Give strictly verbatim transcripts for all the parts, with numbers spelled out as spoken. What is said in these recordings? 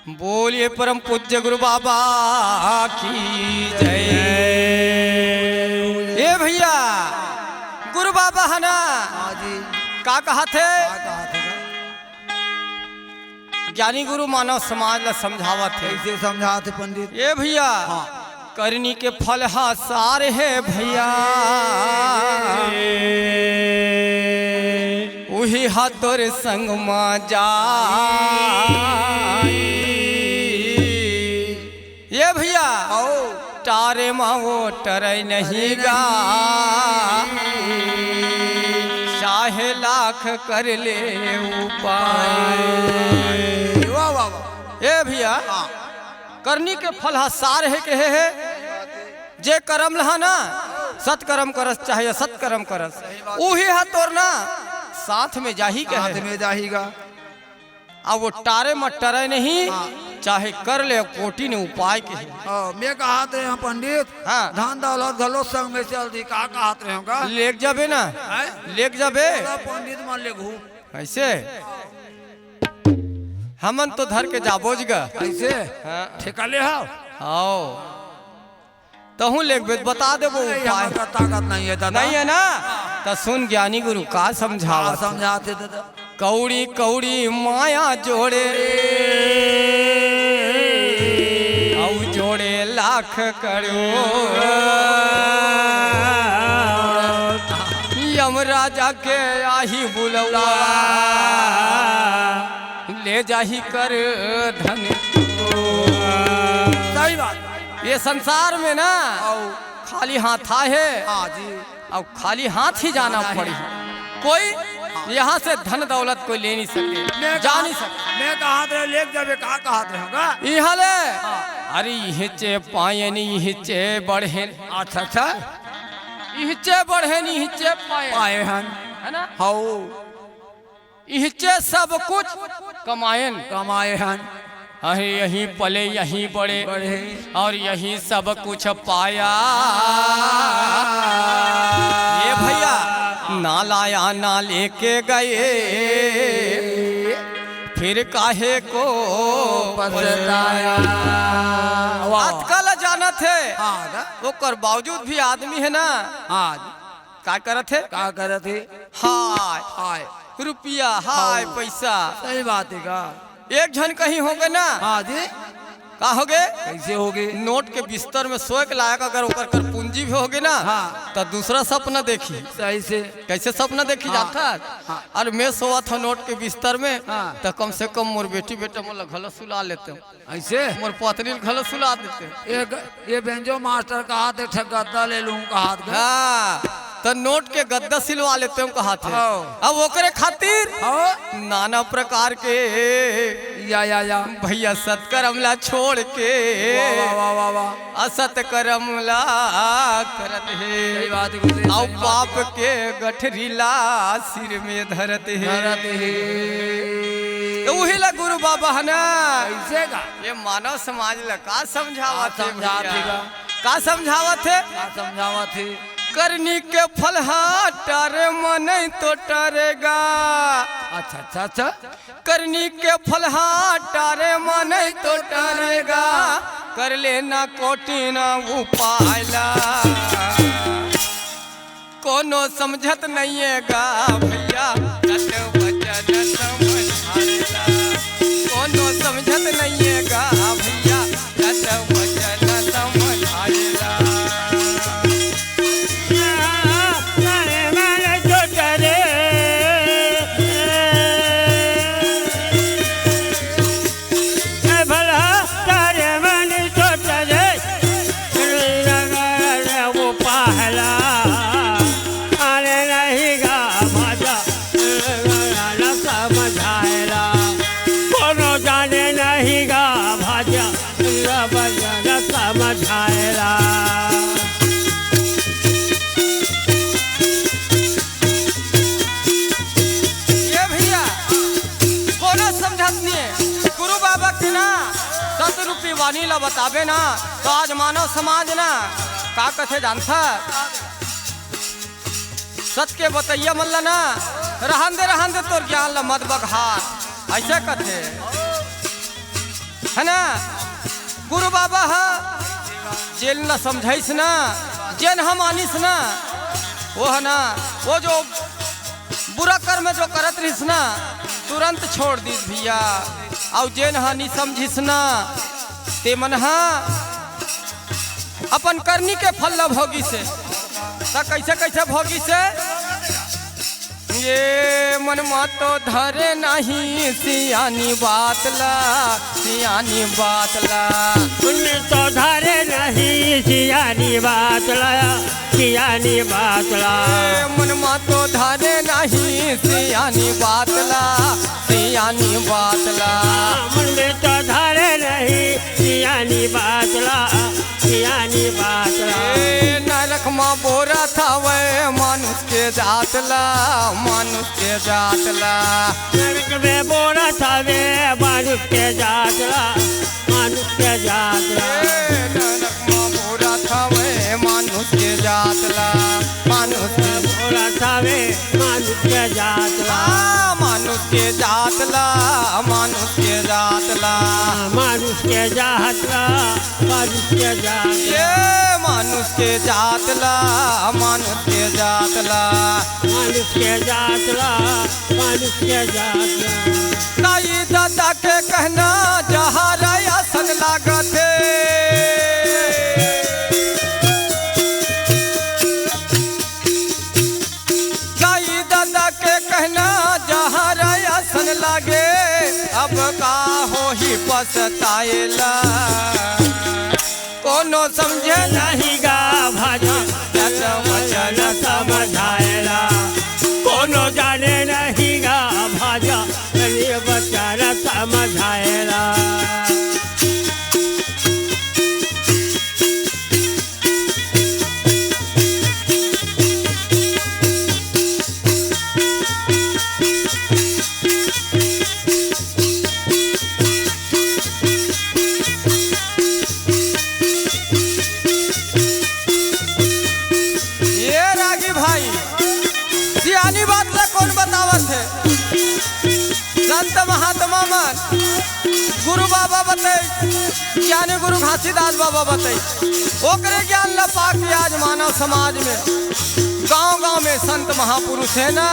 बोलिए परम पूज्य गुरु बाबा की जय। ए भइया, गुरु बाबा ह ना, हाँ जी। का कहत हे? का कहत हे? ज्ञानी गुरु मानव समाज ला समझावत हे। कइसे समझात हे पंडित? ए भइया, हाँ। करनी के फल हा सार हे भइया, उही हा तोर संग मा जाई। ए भइया, आओ। टारे मा वो टरय नहीं गा, चाहे लाख कर ले उपाय। वाह, वाह, वाह। ए भइया, हाँ। करनी के फल हा सार हे कहे हे। जे करम लहा ना, सत्करम करस चाहे असत्करम करस, उही हा तोर ना साथ में जाही कहे। साथ में जाही गा। अब वो टारे म टरे नहीं, हाँ। चाहे कर ले कोटि ने उपाय कहे। हाँ, मैं कहत रहे हँव पंडित, हाँ। धन दौलत घलो संग में चलथे, का कहत रहे हँव गा? लेग जाबे ना, हैं? लेग जाबे। पूरा पंडित मन ले घूम। अइसे? हमन तो धर के जाबोच गा। अइसे? हाँ। ठेका ले हव? आओ। तहूँ लेगबे त बता देबो नहीं, उपाय। हमर ताकत नहीं हे दादा। नहीं हे ना? त सुन ज्ञानी गुरु का समझावत हे। समझात हे दादा। कौड़ी कौड़ी माया जोड़े, अउ जोड़े लाख करोड़। यम राजा के आही बुलवा, ले जाही कर धन। सही बात। ये संसार में ना, आओ। खाली हाथ आए हे, हाँ जी। अब खाली हाथ ही जाना जाना पड़ी। है। कोई हाँ। यहाँ से धन दौलत कोई ले नहीं सके, मैं जा कहा, नहीं सके। मैं कहत रहे, लेग जाबे, का कहत रहे हँव गा? इहाँ ले, हाँ। अरे इहचे पाएन, इहचे बढ़ेन। अच्छा, अच्छा। इहचे बढ़ेन, इहचे पाएन। पाए हन। है ना? हौ। इहचे सब कुछ कमाएन। कमाए हन। अहे यहीं पले, यहीं बड़े, बड़े। और यहीं सब कुछ पाया। ये भइया, ना लाया ना लेके गए, फिर काहे को पछताया। वाह। अतका ल जानत हे, हाँ, ना? ओकर बावजूद भी आदमी हे ना, हाँ। का करत हे? का करत हे? हाय। हाय। रुपया, हाय, हाय। पइसा। सही बात हे का? एक झन कहीं होगे ना। हाँ जी। का होगे? कइसे होगे? नोट के बिस्तर में सोए के लायक अगर ओकर कर पूंजी भी होगे ना, हाँ। त दूसरा सपना देखही। सही से। कइसे सपना देखही हाँ। जानथस? हाँ। अरे मैं सोवत हँव नोट के बिस्तर में, हाँ। त कम से कम मोर बेटी बेटा मन ला घलो सुला लेतेंव। अइसे? मोर पत्नी ल घलो सुला देतेंव। ये ग-, ये बेंजो मास्टर कहत हे, एक ठक गद्दा ले लूँ कहत हे। हाँ, त नोट के गद्दा सिलवा लेतेंव कहत हे। हाँ। अब ओकरे खातिर हाँ। नाना प्रकार के या, या, या। भइया सत्करम ला छोड़ के वाह, वाह, वाह, वाह, वाह। असत्करम ला करत हे। सही बात हे, गुरुजी, अउ सही बात हे। पाप के गठरी ला सिर में धरत हे। धरत हे। त उही ला गुरु बाबा ह ना। कइसे गा? ये मानव समाज ला का समझावत का हे समझावत भइया? हे गा? का समझावत हे? का समझावत हे? करनी के फल हा टरे म नहीं तो टरे गा। अच्छा, अच्छा, अच्छा। करनी के फल हा टरे म नहीं तो टरे गा। कर ले ना कोटि न उपाय ला। कोनो समझत नइये गा भइया, कत वचन समझाइला। कोनो समझत नइये गा भइया, कत वचन समझाइला। ए भला तारे मन चोट रे, वो पहला, अरे नहीं गा भाजा, न समझाएला, कोनो जाने नहीं गा भाजा, न समझाएला। ये भइया, कोनो समझत नइये। गुरु बाबा के ना सत रूपी वाणी ला बताबे ना, त आज मानव समाज ना का कथे जानथस? सत के बतइया मन ला ना, रहन दे, रहन दे, तोर ज्ञान ला मत बघार, अइसे कथे। है ना? गुरु बाबा ह जेन ला समझाइस ना, जेन ह मानिस ना, वो है ना, वो जो बुरा कर्म जो करत रहिस ना, तुरंत छोड़ दीस भैया। अउ जेन ह नी समझिस ना, ते मन ह अपन करनी के फल ला भोगिस हे। त कैसे कैसे भोगिस हे? ये मन मा तो धरे नहीं सियानी बात ला, सियानी बात ला। मन में तो धरे नहीं सियानी बात ला, सियानी बात ला। ये मन मा तो धरे नहीं सियानी बात ला, सियानी बात ला। मन में तो धरे नहीं सियानी बात ला, सियानी बात ला। ए, नरक मा बोरत हवे मानुष के जात ला, मानुष के जात ला। नरक में बोरत हवे मानुष के जात ला, मानुष के जात ला। ए, नरक मा बोरत हवे मानुष के जात ला, मानुष के बोरत हवे मानुष के जात ला। हाँ, मानुष के जात ला, मानुष के जात ला। मानुष के जात ला, मानुष के जात ला। ये मानुष के जात ला, मानुष के जात ला। मानुष के जात ला, मानुष के जात ला। दाई ददा के कहना जहर असन लागत हे। दाई ददा के कहना जहर असन लागे, अब का होही पछताएला। कोनो समझे नहीं गा भाजा, सत वचन समझाएला। कोनो जाने नहीं गा भाजा, ये वचन समझाएला। ये रागी भाई, सियानी बात ला कौन बतावत हे? संत महात्मा मन, गुरु बाबा बताई, ज्ञानी गुरु घासीदास बाबा बताई, ओकरे ज्ञान ला पाके आज मानव समाज में, गांव-गांव में संत महापुरुष हे ना,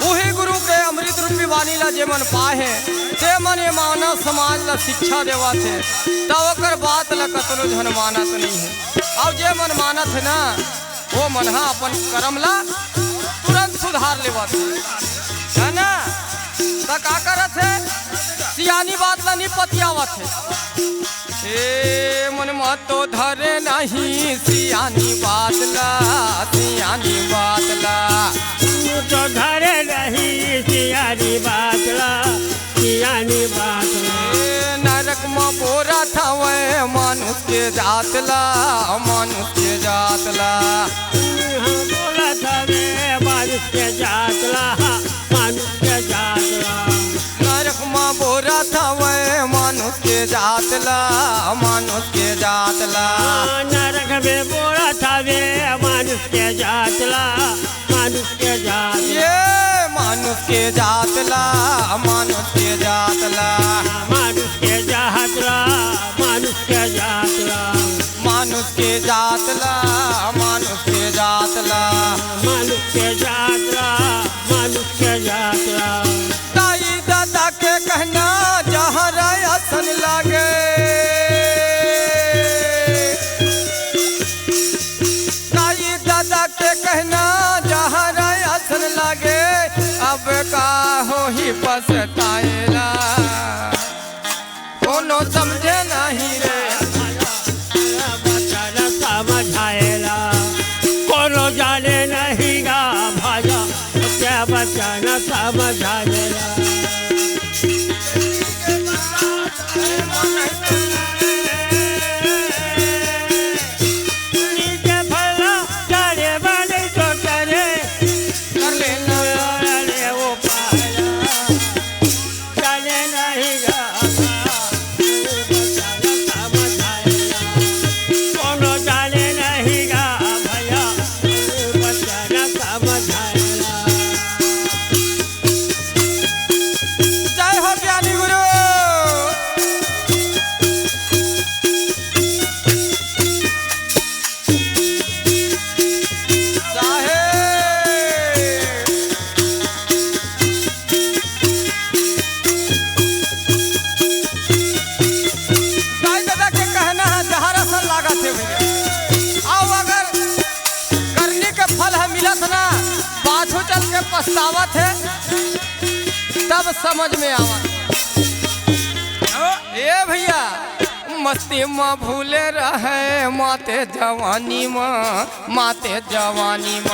उही गुरु के अमृत रूपी वाणी ला जे मन पाए हे, ते मन ये मानव समाज ला शिक्षा देवत हे, त ओकर बात ला कतनो झन मानत नहीं हे। अउ जे मन मानत हे ना, वो मन ह अपन करम ला तुरंत सुधार लेवत हे, है ना? त का करत हे? सियानी बात ला नी पतियावत हे। ए मन मा तो धरे नहीं सियानी बात ला, सियानी बात ला। तो धरे नहीं सियानी बात ला, सियानी बात ला। ए नरक मा बोरत हवे मानुष के जात ला, मानुष के जात ला। हम बोलत हवे मानुष के जात ला, मानुष के जात ला। नरक मा बोरत हवे मानुष के जात ला, मानुष के जात ला। नरक में बोरत हवे मानुष के जात ला, मानुष के जात ला। ये मानुष के जात ला, मानुष के जात ला। मानुष के जात ला, मानुष के जात ला। मानुष के जात ला, मानुष के जात ला। मानुष के जात ला, मानुष के जात ला। दाई ददा के कहना जहर असन लागे। दाई ददा के कहना जहर असन लागे। अब का होही पछताएला। कोनो समझे नहीं रे। बचन समझाएला, कोनो जाने नहीं गा भाजा, क्या बचन समझाएला। नीचे फैला, जाने बने तो करे, कर लेना रे वो पाया। जाने नहीं गा, बचन समझाएला। कोनो जाने नहीं गा भैया, बचन समझाएला। जय हो ज्ञानी गुरु। अब समझ में आवा। ए भैया, मस्ती म भूले रहे माते जवानी म, माते जवानी म।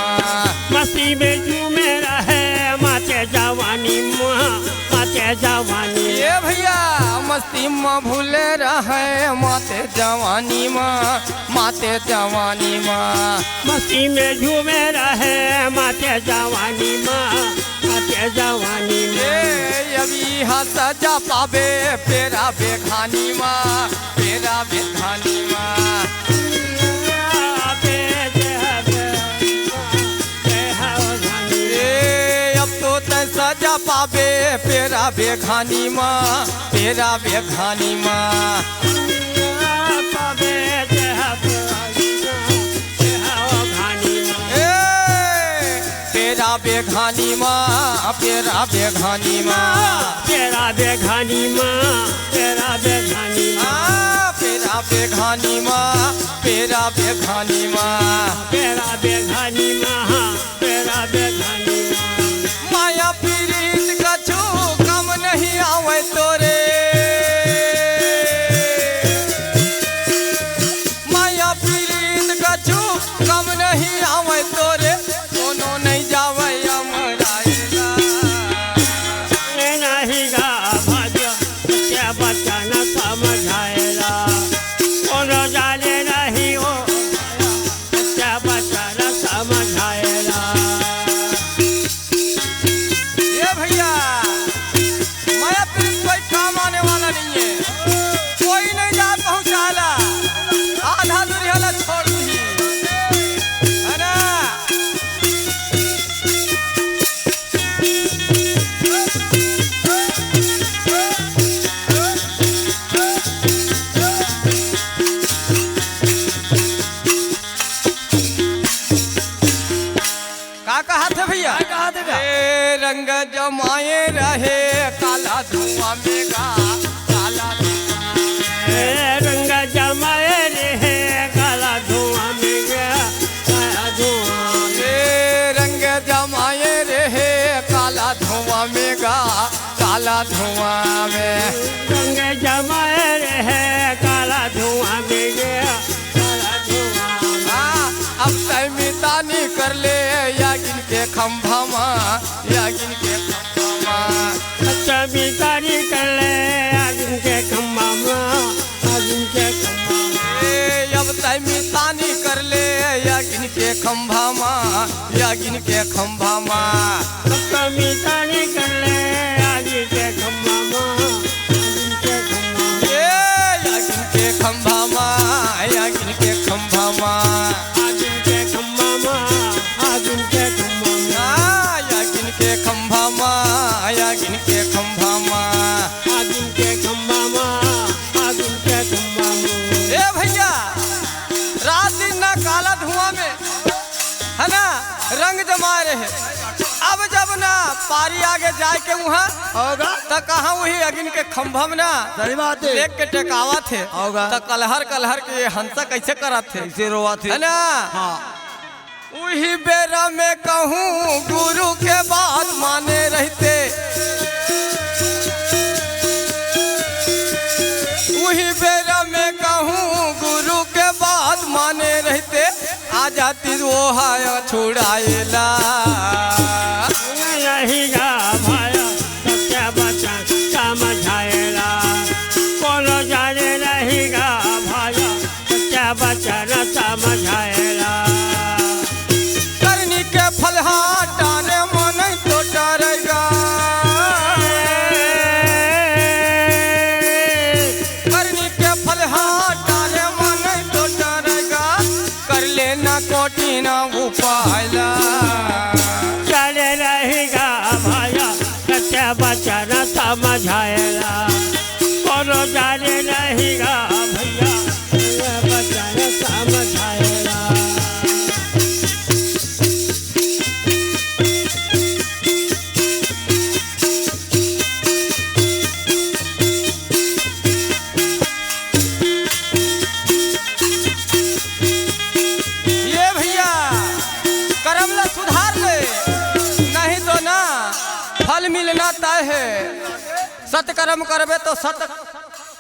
मस्ती में झूमे रहे माते जवानी म, माते जवानी। ए भैया, मस्ती म भूले रहे माते जवानी म, माते जवानी म। मस्ती में झूमे रहे माते जवानी म, माते जवानी म। ए, अभी हाँ सजा पाबे पेरा बेघानी म, पेरा बेघानी म। ए, अब तो तै सजा पाबे पेरा बेघानी म, पेरा बेघानी म। ए, पेरा बेघानी म, पेरा बेघानी म। पेरा बेघानी म, पेरा बेघानी म। आ, पेरा बेघानी म, पेरा बेघानी म। पेरा बेघानी म, हाँ, पेरा बेघानी म। माया पीरीत कछु कम नहीं आवै तोरे। माया पीरीत कछु कम नहीं आवै तोरे, कोनो नहीं जावै अमराएला। नहीं गा भाजा, क्या बचन समझाएला, कोनो जाने नहीं ओ, क्या बचन समझाएला। ए भैया, माया पीरित कोई काम आने वाला नहीं है, कोई नहीं जा पहुँचाला, आधा दूरी हला छोड़ दी, है ना? का कहत हे भैया? का कहत हे का? ए, रंग जमाए रहे काला धुआं में गा, काला धुआं में। ए, रंग जमाए रहे काला धुआं में गा, काला धुआं में। ए, रंग जमाए रहे काला धुआं में गा, काला धुआं में। रंग जमाए रहे काला धुआं में गा, काला धुआं में। हाँ, अब तै मितानी कर ले यागिन के खंभा मा, यागिन के खंभा मा। अच्छा मितानी कर ले यागिन के खंभा मा, यागिन के खंभा मा। ए, अब तै मितानी कर ले यागिन के खंभा मा, यागिन के खंभा मा। अब तै मितानी कर ले यागिन के खंभा मा, यागिन के खंभा मा। ए, यागिन के खंभा मा, यागिन के खंभा मा। आगिन के खंभा मा, आगिन के खंभा मा। आ, आगिन के खंभा मा, आगिन के खंभा मा। आगिन के खंभा मा, आगिन के खंभा मा। ए भैया, रात दिन ना काला धुआं में, है ना, रंग जमा रहे। अब जब ना पारी आगे जाए के उहाँ, होगा। त कहाँ वही अगिन के खंभा में ना सही बात है। लेग के टेकावत हे। होगा। त कलहर कलहर के ये हंसा कैसे करत हे? कैसे रोवत हे? है ना? हाँ। उही बेरा में कहूँ गुरु के बात माने रहते, उही बेरा में कहूँ गुरु के बात माने रहते, आ जाती वो हाय छुड़ाएला। नहीं गा भाया, सत्य वचन समझाएला। कोनो जाने नहीं गा भाया, सत्य वचन समझाएला। करनी के फल हा टारे मन तो टारेगा। करनी के फल हा टारे मन तो टारेगा। कर लेना कोटि ना उपायला। चले रहेगा भाया, सत्य वचन समझाएला। कोनो जाने नहीं गा भैया, सत्य वचन समझाएला। ये भैया, करम ला सुधार ले, नहीं तो ना फल मिलना तय हे, सत करम करबे तो सत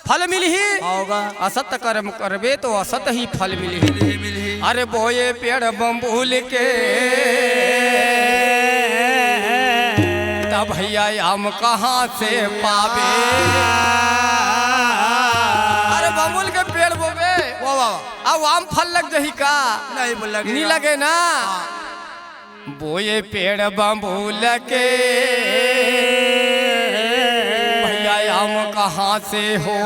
फल मिलही, होगा। असत करम करबे तो असत ही फल मिलही। मिलही, मिलही। अरे बोए पेड़ बम्बूल के, तब भैया आम कहाँ से पाबे? अरे बम्बूल के पेड़ बोबे, वाह, वाह, वाह। अब आम फल लग जही का? नहीं, बोला कि नहीं लगे ना। हाँ। बोए पेड़ बम्बूल के, भैया आम कहाँ से हो?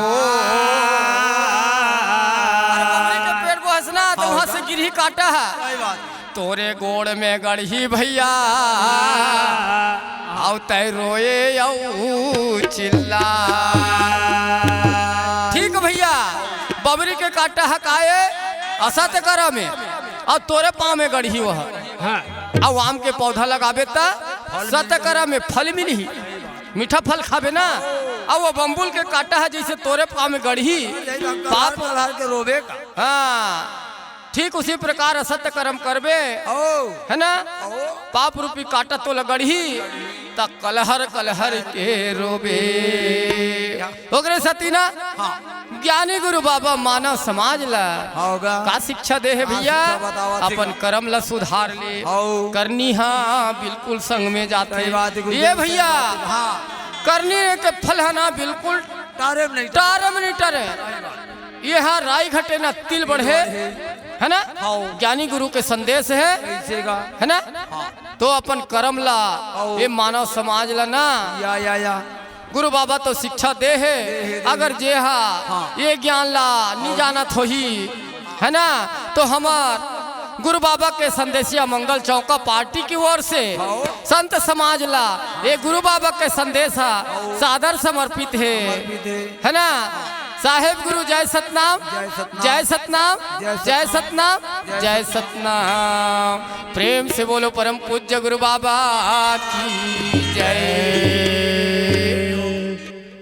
अरे बबरी के पेड़ बोहस ना, तो वहाँ से गिरही काटा है। सही बात। तोरे गोड़ में गड़ही भैया, आउ तै रोए अउ चिल्ला। ठीक भैया, बबरी के काटा है काए? असत करम में, अउ तोरे पाँव में गड़ही वह। हाँ। अउ आम के पौधा लगाबे त सत करम में फल मिलही, मीठा फल खाबे ना। अउ वो बम्बूल के काटा है, जैसे तोरे पाँव में गड़ही, पाप। कलहर के रोबे का। हाँ, ठीक उसी प्रकार असत करम करबे, ओ। है ना? ओ। पाप रूपी काटा तोला गड़ही, त कलहर कलहर के रोबे। ओकरे सेती ना, हाँ। ज्ञानी गुरु बाबा मानव समाज ला होगा। का शिक्षा दे हे हाँ, भैया? शिक्षा बतावत हे अपन का? करम ला सुधार ले। हौ। करनी हा बिल्कुल संग में जाथे। सही बात है, गुरु ये जी, सही भैया, बात है। हाँ। करनी के फल है ना बिल्कुल टारे में नहीं टारे। टारे में नहीं टारे। ये हा राई घटे ना तिल बढ़े, है ना? हौ। ज्ञानी गुरु के संदेश है, कैसे का? है ना? हाँ। तो अपन करम ला, हौ। ये मानव समाज ला ना, या, या, या। गुरु बाबा तो शिक्षा दे हे, दे हे, दे हे। अगर जे हा हाँ। ये ज्ञान ला नी जानत होही, है ना, तो हमर गुरु बाबा के संदेशिया मंगल चौका पार्टी की ओर से हाँ। संत समाज ला ये गुरु बाबा के संदेश हा सादर समर्पित हे, समर्पित हे। है ना? साहेब गुरु जय सतनाम, जय सतनाम, जय सतनाम, जय जय सतनाम, सतनाम, जय जय सतनाम। प्रेम से बोलो परम पूज्य गुरु बाबा की जय।